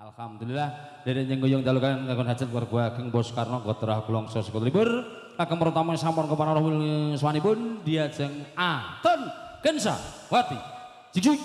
Alhamdulillah derek nyenggoyong dalu kalian ngakon hajat keluarga ageng Bos Karno Gotrah Kulongso Sekolah Libur kagem pertama sampun keparang swanipun diajeng Aton Gensa Wati. Jig-jig.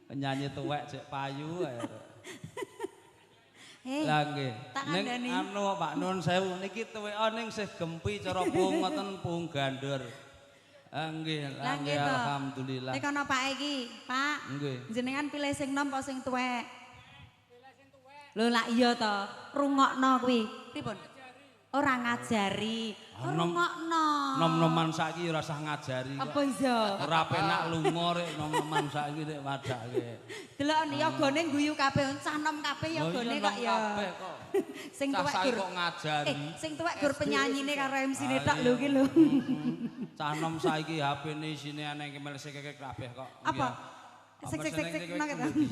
Penyanyi tuwek cek payu ae. Hei. Lah nggih. Ning anu Pak Nun sewu niki tuweka ning sih gempi cara pung ngoten pung gandur. Nggih, lah nggih alhamdulillah. Nek ana Pak iki, Pak. Nggih. Jenengan pilih sing nom apa sing tuwek? Pilih sing tuwek. Lho lak iya to, rungokno kuwi. Pripun? Ora ngajari, rungokno. Nom-noman saiki ora usah ngajari kok. Apa iya? Ora penak lunga rek nom-noman saiki rek wadake. Delok yogane guyu kabeh, cah nom kabeh yogane kok ya. Kabeh kok. Sing tuwek gur kok ngajari. Sing tuwek gur penyanyine karo MC-ne tok lho ki lho. Cah nom saiki HP-ne isine aneh melese kekek kabeh kok. Apa? Sik sik sik sik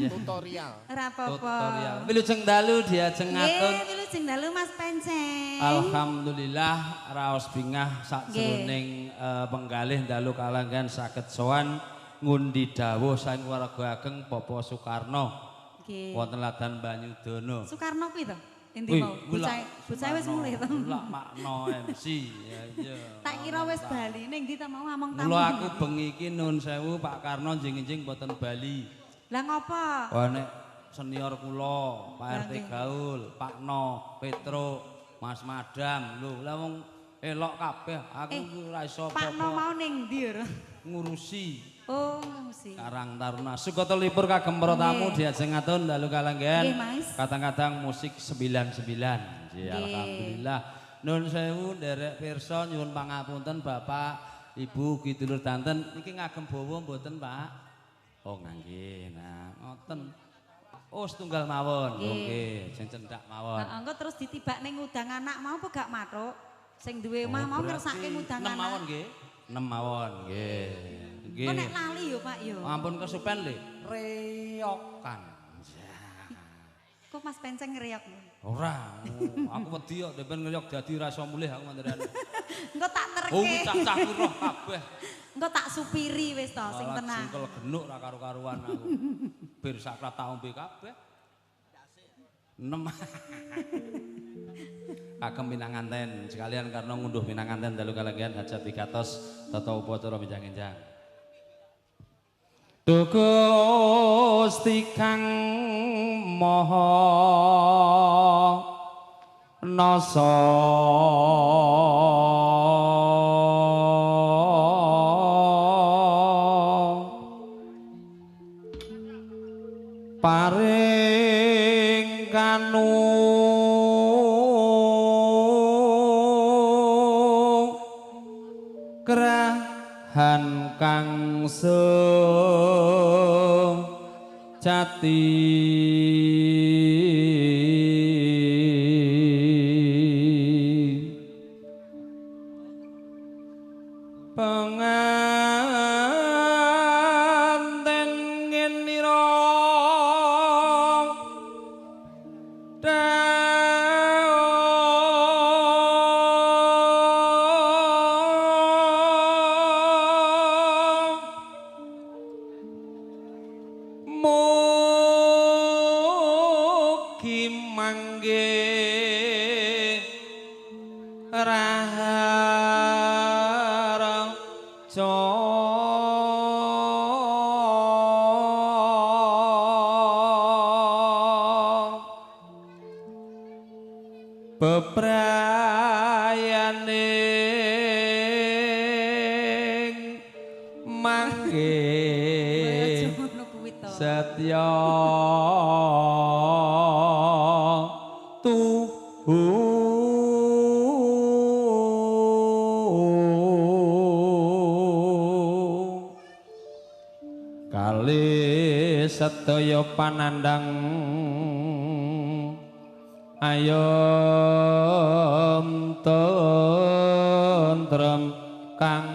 tutorial. Ora apa-apa. Tutorial. Wilujeng dalu diajeng ngatur. Nggih, wilujeng dalu Mas Penceng. Alhamdulillah raos bingah sakjroning penggalih dalu kalanggan saged sowan ngundi dawuh saking warga ageng Bapak Soekarno. Nggih. Wonten Ladan Banyudono. Soekarno kuwi to? Endi mau? Bocah wis mulih to. Lak makno MC. Ya iya. Tak kira wis bali ning ndi ta mau ngomong tamu. Mula aku bengi iki nun sewu Pak Karno njing-njing mboten bali. Lah ngopo? Wah nek senior kula, Pak RT Gaul, Pak No, Petro, Mas Madam. Lho, lah wong elok kabeh aku ora iso apa-apa. Pak No mau ning ndi ora? Ngurusi. Oh, ngurusi. Karang Taruna. Sugata libur kagem para tamu diajeng atun dalu kalanggen. Kadang-kadang musik 99. Nggih, alhamdulillah. Nun sewu nderek pirsa nyuwun pangapunten Bapak, Ibu, ugi dulur danten niki ngagem bawa mboten, Pak? Oh, nggih. Nah, ngoten. Oh, setunggal mawon. Nggih, sing cendhak mawon. Heeh, engko terus ditibakne ngundang anak mau apa gak mathuk? Sing duwe omah mau ngersake ngundang anak. 6 mawon nggih. 6 mawon nggih. Nggih. Kok nek lali yo Pak yo. Ampun kesupen le. Reyokan. Kok Mas Penceng ngreyok? Ora, aku wedi kok ben ngreyok dadi ra iso mulih aku mantenan. Engko tak terke. Oh, cah-cah ku roh kabeh. Engko tak supiri wis to sing tenang. Jengkel genuk ra karu-karuan aku. Bir sakrat tak ombe kabeh. 6. Kagem pinanganten sekalian karena ngunduh pinanganten dalu kalanggan hajat wigatos tata upacara benjang-enjang. Duh Gusti Kang Maha Nasa paring kanu kerahan kang sejati. Penganten ngenira mugi mangke raharja bebrayaning mangke Setya tuhu kali sedaya panandang ayom tentrem kang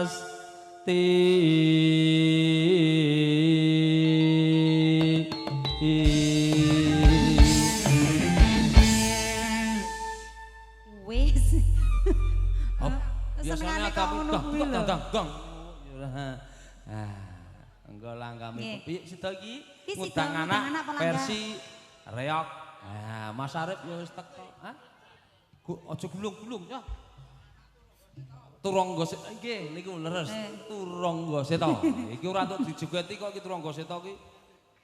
esti. Wis. Biasanya Senengane kok ngono kuwi lho. Gong. Ah, engko langgame piye sida iki? Ngundang anak versi reog. Ah, Mas Arif ya wis teko. Hah? Aja gulung-gulung ya. Turangga Seta nggih niku leres. Turangga Seta. Iki ora entuk dijogeti kok iki Turangga Seta iki.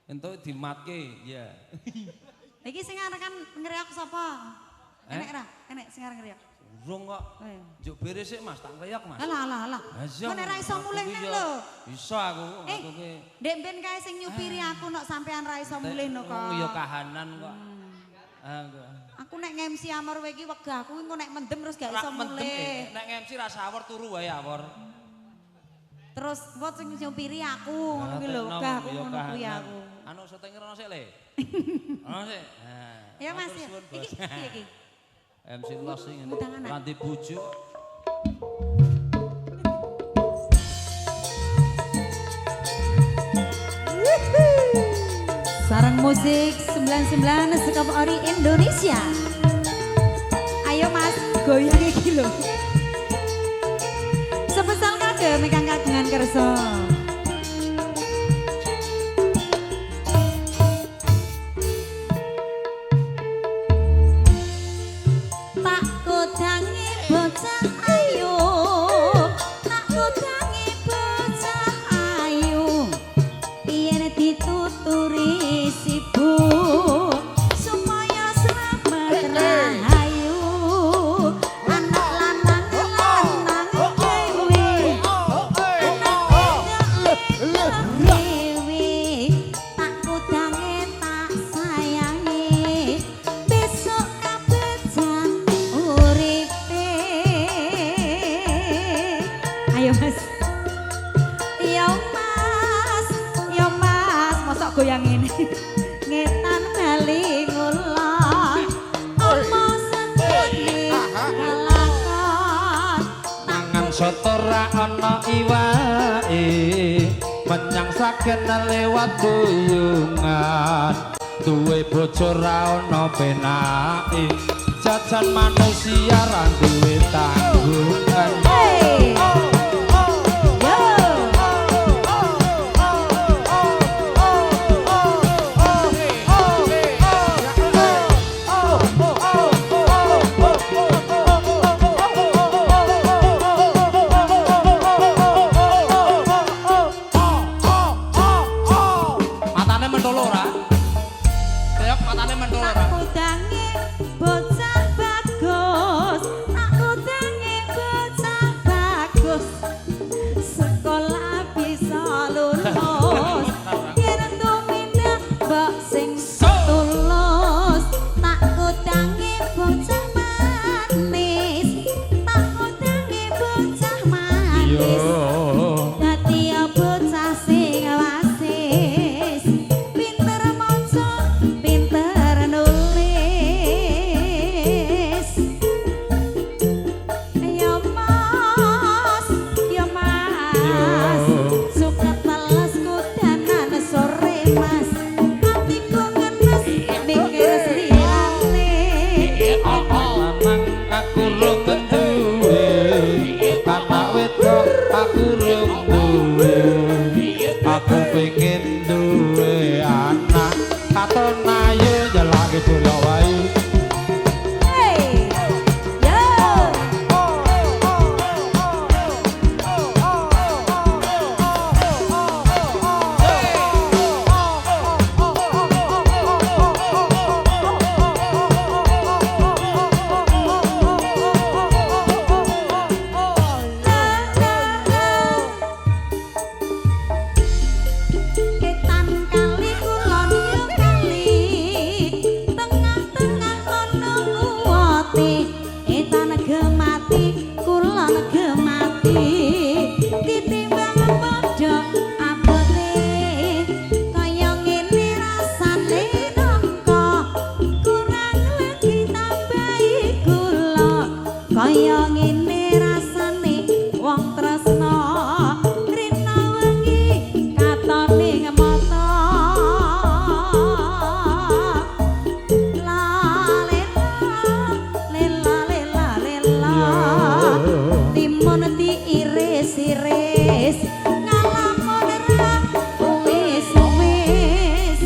Entuk dimatke, ya. Iki sing arep kan ngreog sapa? Enek ra? Enek sing arep ngreog. Urung kok. Njuk bere sik Mas, tak ngreyok Mas. Alah alah alah. Kok nek ra iso mulih neh lho. Iso aku, aku ki. Ndek ben kae sing nyupiri aku nek sampean ra iso mulih no kok. Ya kahanan kok. Aku nek nge-MC amor kowe iki wegah aku engko nek mendem terus gak iso mulih. Nek nge-MC ra sawur turu wae awor. Terus engko sing nyupiri aku ngono kuwi lho, wegah aku ngono kuwi aku. Anu syuting rono sik le. Rono sik. Ya Mas. Iki piye iki? MC los sing ngene. Ranti bojo. Sarang musik 99 Sekop Ori Indonesia. Ayo Mas, goyang iki lho. Spesial kagem ingkang kagungan kersa. Tak kodangi bocah ayu, tak kodangi bocah ayu, yen dituturi sibuk supaya selamat rahayu. Anak lanang lanang dhewe, anak wedok dhewe, tak kodangi tak sayangi, besok kabejan uripe. Ayo Mas. Ya Mas, ya Mas, mosok goyang ngene. Ngetan bali ngulon, apa sedene kelakon. Mangan soto ra ana iwake, menyang Sragen lewat Buyungan. Duwe bojo ra ana penake, jajan manusia ra duwe tanggungan. Hey. Yo. Matane mentolo ora? Reog matane mentolo Tak ora? kudangi bocah bagus, tak Gemati kulon gemati titimbang padha abote kaya ngene rasane nangka kurang lagi tambahi gula kaya ngene rasane wong tresna rina wengi katone mata la lela lela lela lela timun diiris-iris ngalamun ra wis-wis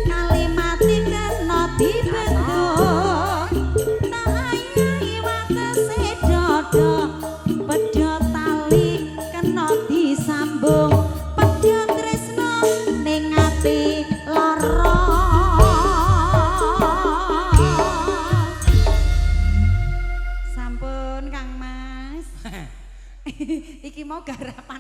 kalimati kena dibendung tak ayahi watese dada pedhot tali kena disambung pedhot tresna ning ati lara. Sampun Kang Mas. Iki mau garapane